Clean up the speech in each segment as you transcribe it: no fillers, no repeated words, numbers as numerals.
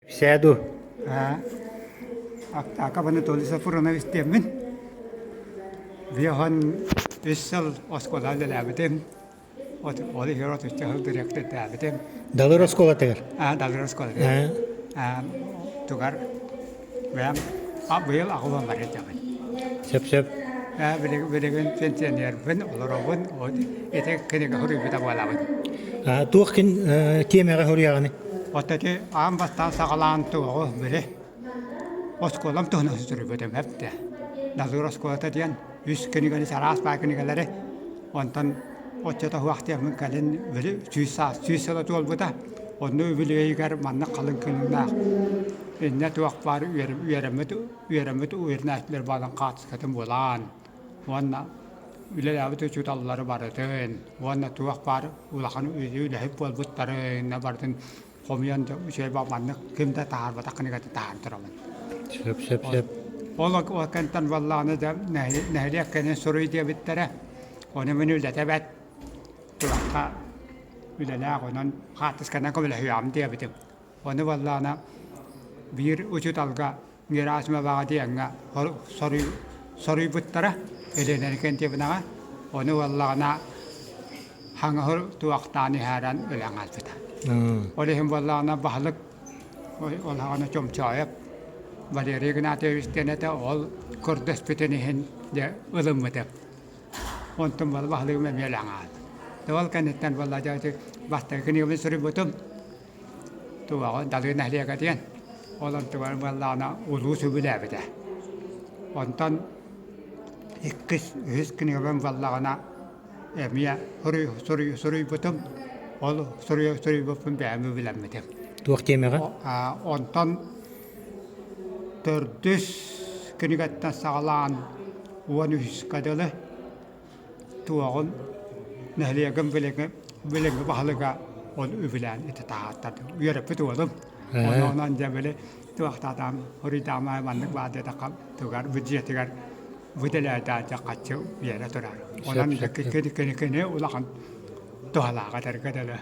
Кэпсээ дуу? Актаакап Анатолий Софронович диэммин. Биохон үс сыл оскуолаҕа үлэлээбитим. Ол иһигэр отучча сыл дириэктэрдээбитим. Далыр оскуолатыгар? Далыр оскуолатыгар. Тугар бэйэм быйыл аҕабын баран дьабын. Сөп-сөп. Билигин пенсионербын, олоробун. Ити кинигэ суруйбута буолабын. Туох тиэмэҕэ суруйаҕыный? Оттон ити аан бастаан саҕалаан туоҕу били оскуолам туһунан суруйбутум эбитэ. Далыр оскуолата диэн үс кинигэни чараас баа кинигэлэри онтон оччото суох диэммин кэлин били 100 саас 100 сыла туолбута. Онно үбүлүөйүгэр маннык халыҥ күннээх иннэ туох баар үөрэммит үөрэммит үөрэнээччилэр буолан хаартыскатын булаан уонна үлэлээбит учууталлары барытын уонна туох баар улахан үлэһит буолбуттарын барытын хомуйан үчүгэй маннык ким да таһаарбатах кинигэтин таһааран турабын. Сөп, сөп, сөп. Ол ол кэнтэн буоллаҕына да нэһилиэк кэнин суруй диэбиттэрэ. Ону мин үлэтэбэт туохха үлэлээх онон хаартысканан көмөлөһүөҕүм диэбитим. Ону буоллаҕына биир учууталга Герасимоваҕа диэҥҥэ соруйбуттара Елена Иннокентьевнаҕа. Ону буоллаҕына хаҥаһыр туохтаан иһээрэн өлөн хаалбыта. Ол иһин буоллаҕына баһылык ол аҕана Чомчоев Валерий Игнатьевич диэн этэ, ол көрдөспүтүн иһин дьэ ылыммытым. Онтон буолла баһылыгым эмиэ өлөн хаалбыт. Ол кэнниттэн буолла дьэ ити бастакы кинигэбин суруйбутум. Туоҕа Далыы нэһилиэгэ диэн. Ол онтугар буоллаҕына улуус үбүлээбитэ. Онтон иккис, үһүс кинигэбин буоллаҕына эмиэ суруйбутум. Ол суруйбуппун бэйэм үбүлэммитим. Туох тиэмэҕэ? Онтон төрдүс кинигэттэн саҕалаан 13-ка дылы Туоҕун нэһилиэгин билиҥҥи билиҥҥи баһылыга ол үбүлээн ити таһааттарды үөрэппит уолум. Онон дьэ били туохтаатаам хоруйдаамаай маннык баар диэтэххэ тугар бюджетигэр выделяйдаан дьэ хаччы биэрэ турар. Онон кини кини кини улахан туһалааҕа этэргэ дылы.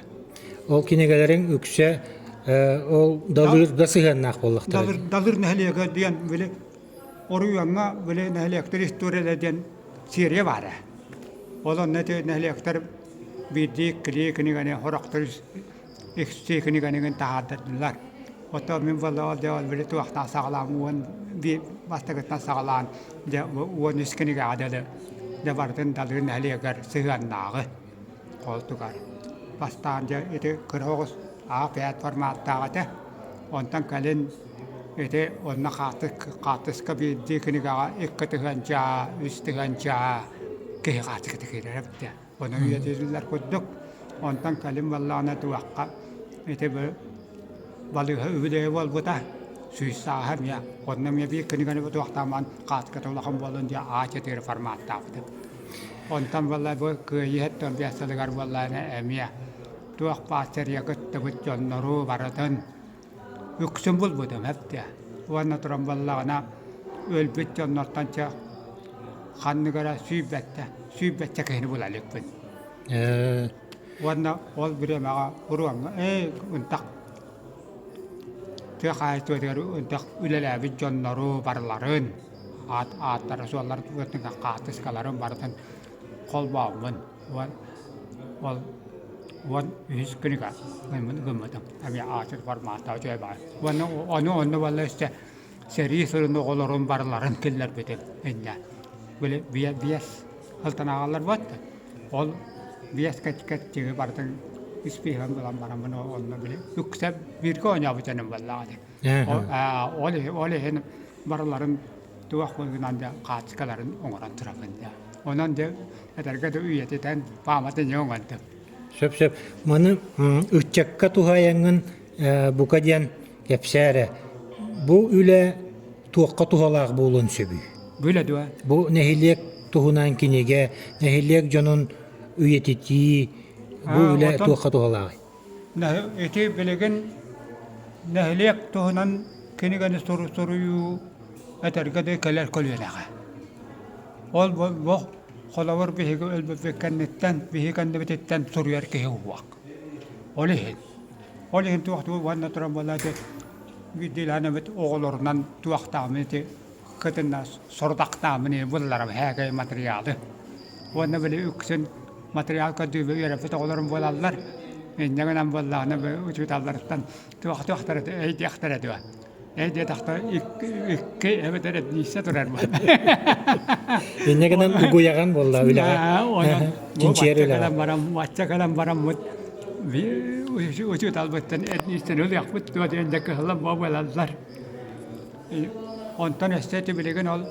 Ол кинигэлэриҥ үксэ ол далыырга сыһыаннаах буоллахтара. Далыр Далыр нэһилиэгэ диэн били Оруйуоҥҥа били нэһилиэктэр историялара диэн серия баара. Ол онно ити нэһилиэктэр биирдии иккилии кинигэни сорохтор үстүү кинигэни таһаардардылар. Оттон мин буоллаҕа дьэ ол били туохтаах саҕалаан 11 бастакыттан саҕалаан дьэ 13 кинигэҕэ дылы дьэ барытын Далыы нэһилиэгэр сыһыаннааҕы Холтугар. Бастаан дьэ ити кыра оҕус А5 форматтаах этэ. Онтон кэлин ити онно хаартыска биирдии кинигэҕэ 2 тыһыынча, 3 тыһыынча киһи хаартыската киирэр эбит. Ону үйэтитиллэр курдук. Онтон кэлин буоллаҕына туохха ити балыыһа үбүлүөйэ буолбута 100 сааһа эмиэ. Онно эмиэ биир кинигэни туохтааман хаартыската улахан буоллун диэн А4 форматтаабытым. Онтон буолла бу Кыайыы 75 сылыгар буоллаҕына эмиэ туох баар сэрии кыттыбыт дьоннору барытын үксүн булбутум эбитэ. Уонна туран буоллаҕына өлбүт дьоннортон чэ ханнык эрэ сүүрбэттэ сүүрбэччэ киһини була иликпин. Уонна ол бириэмэҕэ уруоҥҥа ээ ынтах тыа хаһаайыстыбатыгар ынтах үлэлээбит дьоннору барыларын аат ааттара суолларын хаартыскаларын барытын холбооммун ол 13 күнүгэр гыммытым эмиэ аачыр форматтаах үчүгэй баҕайы уонна ону онно буолла өссө сэрии сылын оҕолорун барыларын киллэрбитим инньэ били биэс сылтан ааҕаллар буолта ол биэс кэччиги барытын испииһэн булан бараммын онно били үксэ бииргэ оонньообут дьонум буоллаҕа дии ол ол иһин барыларын туох гынан да хаачыкаларын оҥорон турабын да онон дьэ этэргэ да үйэтитэн пааматынньык оҥордум Сөп-сөп. Маны ыччакка туһаайаҥҥын бука диэн кэпсээ эрэ. Бу үлэ туохха туһалаах буолуон сөбүй? Бу үлэ дуо? Бу нэһилиэк туһунан кинигэ, нэһилиэк дьонун үйэтитии, бу үлэ туохха туһалааҕый? Ити билигин нэһилиэк туһунан кинигэни суруйуу этэргэ да кэлэр көлүөнэҕэ. Ол бу холобур биһиги өлбүппүт кэнниттэн, биһиги кэннибититтэн суруйар киһи уһуох. Ол иһин, ол иһин туох тугу уонна туран буолла ити. биирдиилээн эбит оҕолорунан туохтаамын ити кытынна сорудахтаамын булларам һээкэй матырыйаалы. Уонна били үксүн матырыйаал көрдүүбэ үөрэппит оҕолорум буолаллар. Инньэ гынан буоллаҕына учууталларыттан туох-туохтара өйдүөхтэрэ дуо? Эй диэтэхтэ икки эбэтэр эднииссэ турар буолла. Инньэ гынан угуйаҕан буолла үлэҕэ. Чинчийэр үлэҕэ. Кэлэн баран, бачча кэлэн бараммыт учууталбыттан эднииссэни ылыахпыт дуо диэн дьэ кыһыллан буолаллар. Онтон өссө ити билигин ол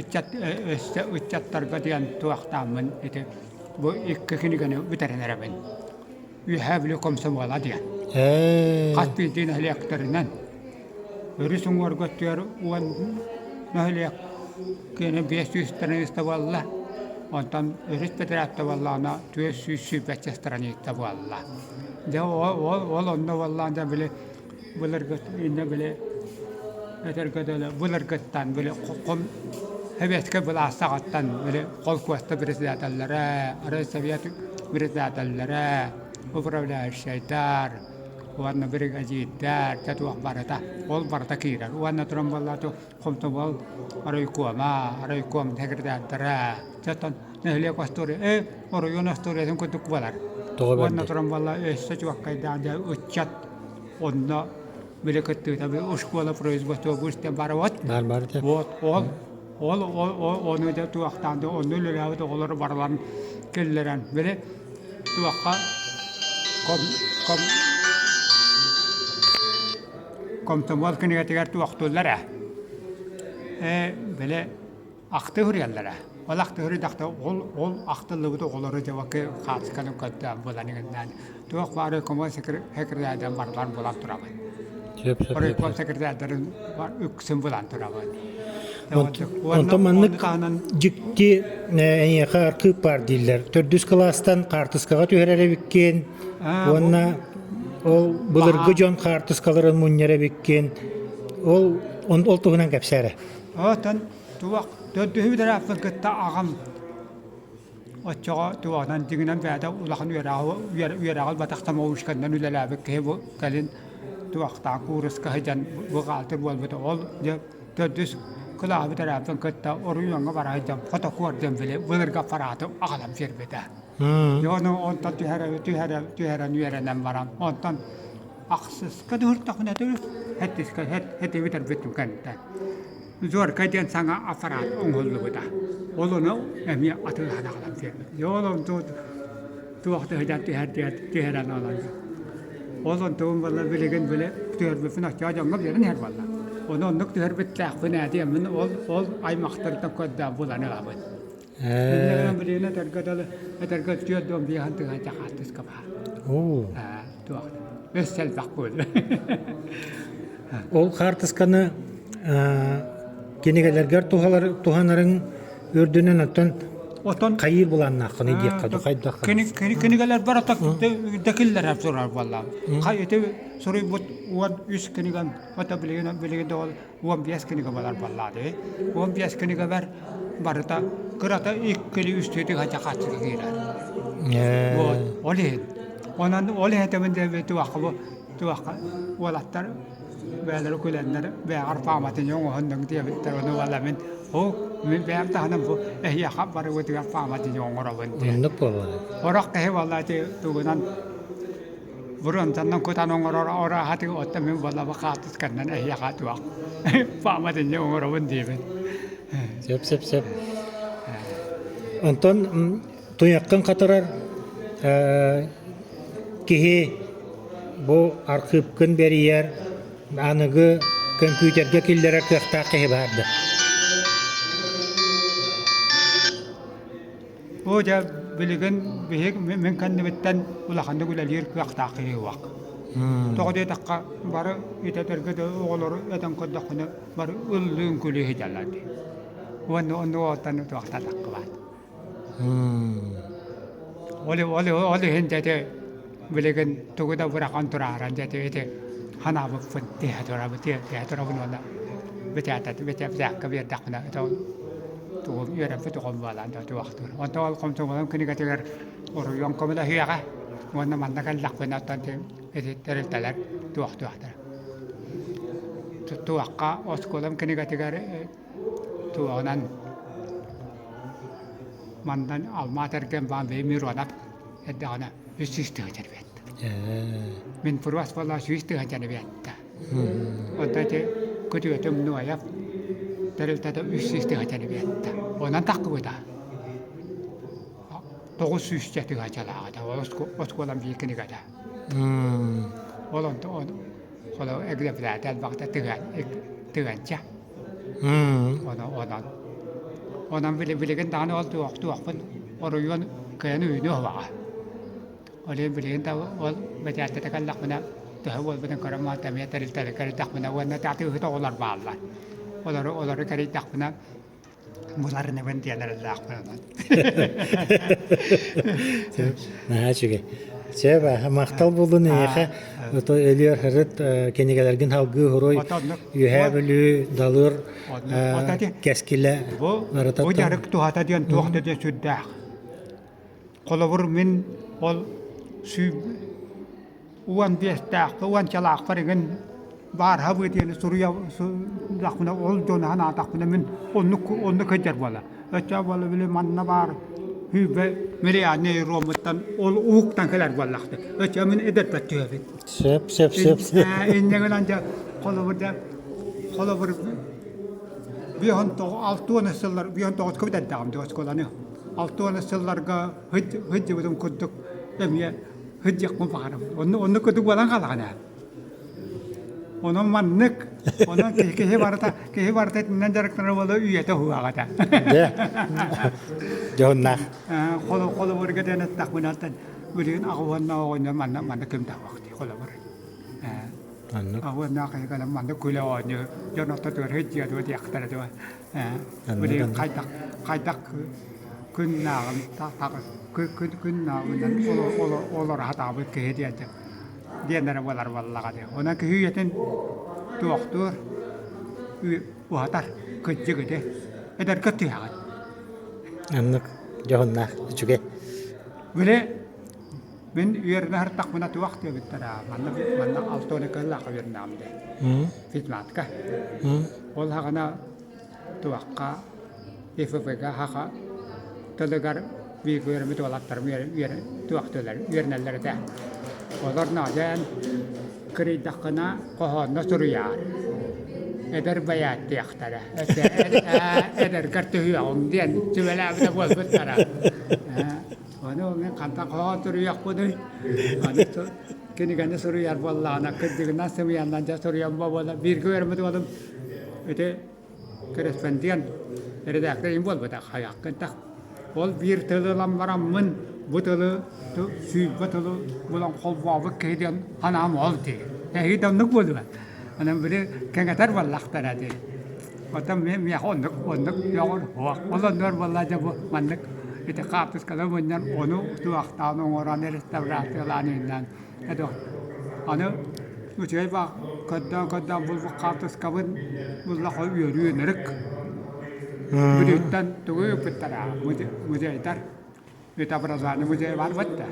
ыччат өссө ыччаттарга диэн туохтааммын ити бу икки кинигэни бүтэрэн эрэбин. Үөһээ Бүлүү комсомола диэн. Хас биирдии нэһилиэктэринэн өрүс уҥуорга өттүгэр уон нэһилиэк киэнэ 500 страница буолла. Онтон өрүс бэдэрээттэ буоллаҕына 420 страница буолла. Дьэ ол ол онно буоллаҕына дьэ били былыргы иннэ били этэргэ дылы былыргыттан били Советскай былаас саҕаттан били холкуоста председателлэрэ, райсовет председателлэрэ, управляющайдар уонна бригадирдар дьэ туох барыта ол барыта киирэр. Уонна туран буолла хомсомуол райкома, райком секретардара, дьэ нэһилиэк остуоруйа, э оройуон остуоруйатын курдук буолар. Уонна туран буолла өссө чуоккайдаан дьэ ыччат онно били кыттыыта школа производства быстан барабыт. Бар бар этэ. Вот ол ол ону да туохтаан да онно үлэлээбит оҕолору барыларын киллэрэн били туохха ком ком комсомол кинигэтигэр туохтууллар ээ. Ээ били ахты суруйаллара. Ол ахты суруйдахта ол ол ахтыллыбыт оҕолору дьабакы хаартысканы көрдөөн булан иҥиннээн туох баар райкомол секретарьдан барыларын булан турабын. Райком секретарьдарын үксүн булан турабын. Онтон маннык дьикти эйиэхэ архыып баар дииллэр. Төрдүс кылаастан хаартыскаҕа түһэрэр эбиккин уонна ол былыргы дьон хаартыскаларын мунньар эбиккин. Ол ол туһунан кэпсээрэ. Оттон туох төрдүһү бүтэрээппин кытта аҕам оччоҕо туоҕунан дьиҥинэн бэйэтэ улахан үөрэҕи үөрэҕи ылбатах самоучканнан үлэлээбит киһи бу кэлин туохтаах кууруска сылдьан бухгалтер буолбута. Ол дьэ төрдүс кылааһы бүтэрээппин кытта оройуоҥҥа бара сылдьан фотокор диэн били былыргы аппарааты аҕалан биэрбитэ. Дьэ ону онтон түһэрэ түһэрэ түһэрэн үөрэнэн баран онтон ахсыска түһүртэхпинэ сэттискэ хэти бүтэрбитим кэнниттэн Зорка диэн саҥа аппараат оҥоһуллубута. Ол ону эмиэ атыылаһан аҕалан биэрбит. Дьэ ол онту туох да сыдьан түһэр түһэрэн олорон. Ол онтубун буолла билигин били түһэрбиппин оччоҕо дьоҥҥо биэрэн иһэр буолла. Ону оннук түһэрбиттээхпин ээ диэммин ол ол аймахтарыттан көрдөөн булан ылабын. Билигин этэргэ дылы этэргэ 45 тыһыынча хаартыска баар. Туох өссө элбэх буолла. Ол хаартысканы кинигэлэргэр туһанарыҥ үрдүнэн оттон Отон хайыыр былааннааххыный диэххэ дуу хайдах кинигэлэр барыта дэкиллэрэ турар буолла. Хай ити суруйбут 13 кинигам ото билигин билигин да ол 15 кинигэ буолар буоллаады. 15 кинигэбэр барыта кырата иккили үстүү тыһыынча хааччыга киирэр. Вот, ол иһин. Онон ол иһин диэби туохха бу туохха уолаттар бэйэлэрэ күлэннэр бэйэҕэр пааматынньык оҥоһуннуҥ диэбиттэр ону уола мин оо мин бэйэм таһынан бу эһиэхэ барыбытыгар пааматынньык оҥоробун диэн. Оннук буолла. Сорох киһи буолла ити тугунан Буруонтаннан кутан оҥорор орааһатыы оттон мин буоллаба хаартысканнан эһиэхэ туох пааматынньык оҥоробун диибин. Сөп, сөп, сөп. Онтон туйаххын хатарар киһи бу архыыпкын бэрийэр, аныгы көмпүүтэргэ киллэрэр кыахтаах киһи баар да? Оо дьэ билигин биһиги мин кэннибиттэн улаханнык үлэлиир кыахтаах киһи суох. Тоҕо диэтэххэ бары итэтэргэ да оҕолору этэн көрдөххүнэ бары ыллыын күлүү сылдьаллар дии. Уонна оннук оҕоттон туохтаатаххыбаат. Ол ол ол иһин дьэ ити билигин тугу да бырахан турааран дьэ ити ити ханаабыппын тиһэ турабын тиһэ турабын уонна битээтэт битээккэ биэрдэхпинэ ити тугум үөрэппит оҕом буолан да туохтуур. Онтон ол хомсомуолум кинигэтигэр оройуон көмөлөһүөҕэ уонна манна кэллэхпинэ оттон ити тэрилтэлэр туохтуохтара. Туохха оскуолам кинигэтигэр туоҕунан мандан алмаас эргэн баан бэйи Миронов эрдэҕинэ 300 тыһыынча биэрдэ. Мин пуруос буолла 100 тыһыынчаны биэрдэ. Онто ити күтүөтүм Ноев тэрилтэтэ 300 тыһыынчаны биэрдэ. Онон таххыбыта. 900 тыһыынчалаах этэ. Ол оскуолам биир кинигэтэ. Ол онто холобур экземплярда элбэхтэ тыһыынча. Онон онон билигин даҕаны ол туохпун оройуон кыайан үүнүө суоҕа. Ол иһин билигин да ол бэчээттэтэ кэллэхпинэ төһө буолбутун көрөн баран эмиэ тэрилтэни кэрийдэхпинэ уонна атыыһыт оҕолор бааллар. Олору олору кэрийдэхпинэ буларыныбын диэн эрэллээхпин онон. Наһаа үчүгэй. Сөп, махтал буоллун эйиэхэ. Ото өлүөр ырыт кинигэлэргин салгыы хоруй Үөһээ Бүлүү, Далыр кэскилэ Бу бу дьарык туһата диэн туох да диэн сүрдээх. Холобур, мин ол 15-тээхпэ, уончалаахпар игин баарһабы диэни суруйа суруйдахпына, ол дьону санаатахпына мин оннук оннук сылдьар буола. Өччөө буола били манна баар сүүрбэ миллионер Ромуттан ол уһуктан кэлэр буоллахтар. Өччөө мин эдэрбэр түһэбин. Сөп, сөп, сөп. Инньэ гынан дьэ холобур дьэ холобур 59 60 сыллар 59 бүтэрдэҕим дии оскуоланы. 60 сылларга сылдьыбытым курдук эмиэ сылдьыахпын баҕарабын. Онно оннук курдук буолан хаалаҕын ээ. Онон маннык, онон киһи, киһи барыта киһи барыта итиннэн дьарыктанар буола үйэтэ уһуаҕа этэ. Дьэ, дьоһуннаах. Холобурга диэн эттэхпинэ билигин аҕыһыанна оҕонньор манна манна ким да суох дии холобур. Оннук. Аҕыһыаннаах киһи кэлэн манна күлэ оонньуу дьон ортотугар сылдьыа дуо диэхтэрэ дуо. Билигин хайдах хайдах күннааҕын күн күннааҕынан олоро сатаабыт киһи диэн диэннэрэ буолар буоллаҕа дии. Онон киһи үйэтин туохтуур уһатар кырдьык ити. Эдэргэ түһэҕин. Оннук дьоһуннаах үчүгэй. Били мин үөрэнэ сырыттахпына туох диэбиттэрэ манна манна алтуона кыыллаахха үөрэнэҕим дии. Физматка. Ол саҕана туохха ИФП-га саха тылыгар бииргэ үөрэммит уолаттарым туохтуулар үөрэнэллэр этэ. Олор наадьан кырыйдаххына хоһоонно суруйаар. Эдэр бэйээттиэхтэрэ. Эдэргэр түһүөҕүҥ диэн сүбэлээбитэ буолбуттара. Ону мин хантан хоһоон суруйуохпунуй? Аны кинигэни суруйар буоллаҕына, кырдьыгынан сымыйаннан дьэ суруйан буола бииргэ үөрэммит уолум ити корреспондент редактор им буолбатах хайааккын тах ол биир тылы ылан бараммын бу тылы 20 тылы булан холбообут киһи диэн санаам ол дии эһиги да оннук буолуо онон били кэҥэтэр буоллахтара дии Оттон миэхэ оннук оннук дьоҕур суох. Ол оннугар буолла дьэ бу маннык ити хаартыскалары мунньан ону туохтаан оҥорон реставрациялаан иһиннээн аны үчүгэй баах көрдөөн-көрдөөн булбут хаартыскабын буллахха үөрүү ынырык. Бүлүүттэн тугу ыыппыттара музейдар это образование музейа баар буолта.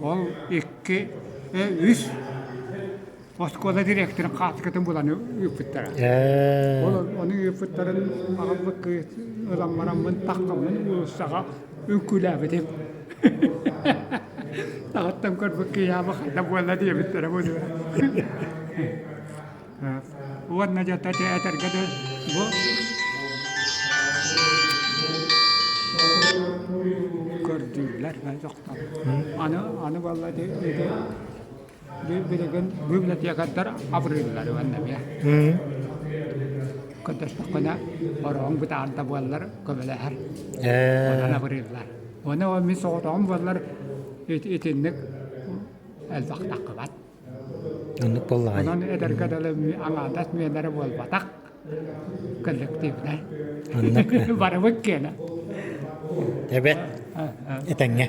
Ол икки, үс оскуола директорын хаартыскатын булан ыыппыттара. Ол ону ыыппыттарын аҕалбыт кыыс ылан бараммын таххаммын уулуссаҕа үҥкүүлээбитим. Таһыттан көрбүт киһиэхэ хайда буолла диэбиттэрэ буолуо. Уонна дьэ этэргэ да бу көрдүүллэр Аны аны буолла ити билигин библиотекардар абырыыллар уонна эмиэ. Көрдөстөххүнэ ороҕуҥ бытаарда буоллар көмөлөһөр. Онон абырыыллар. Уонна ол мин соҕотоҕум буоллар итинник элбэх таххыбат. Оннук буоллаҕай. Онон эдэргэ дылы аҥаардас миэнэрэ буолбатах коллективнай. Оннук. Барыбыт киэнэ. Эбэт, этэҥҥэ.